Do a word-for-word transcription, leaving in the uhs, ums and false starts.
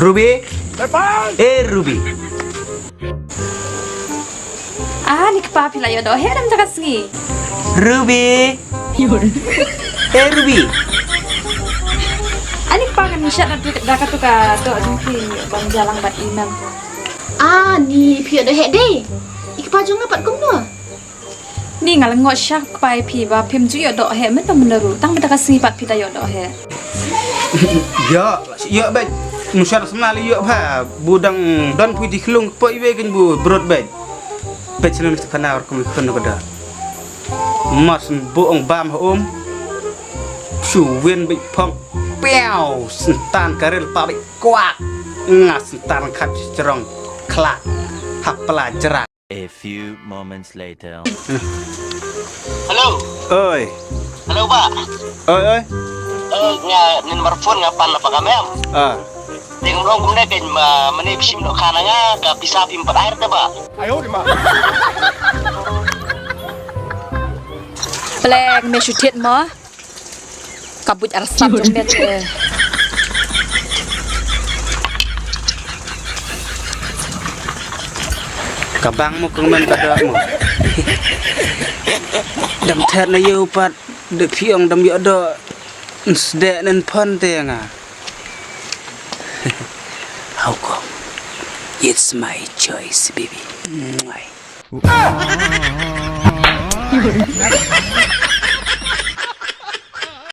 Ruby. Eh, Ruby. Ah, ni kpa phi la ïoh doh heh da mynta ka sngi. Ruby. Eh, Ruby. Ah, ni kpa kan shat da tu, da ka tu ka doh jong phi ban jalang bad i mem. Ah, ni phi ïoh doh heh de. I kpa jong nga pat kumno? Ni nga la ngok sha kpa i phi ba phim ju ïoh doh heh mynta mynta ruh. Tang mynta ka sngi pat phi da ïoh doh heh. Ïa, ïa bad. Mushar semna li ïoh ba. Bu dang don phi di khlung kpa iwe kin bu brot bad. Pet shlem stekana or kum khun ka da. Mas bu ong bam ha um. Shu win bad phong. Piaw, sentan karil pa bad kwak. Nga sentan khat jrong klak. Hapla jrak. A few moments later. Hello. Oi. Hello, ba. Oi, oi. Eh, nga nin marphone nga pan la pa kamem. Ah. Ding long kumne kan ma mane pishim do khana nga ka pisa phim pat air te ba. Pleng me shutit mo. Ka buit arsap jong me te. Ka bang mo kmen ka doh mo. Dam ther na ïew pat de phi ong dam ïoh doh. Nsdek nen phon te nga. How come? It's my choice, baby. Mwah.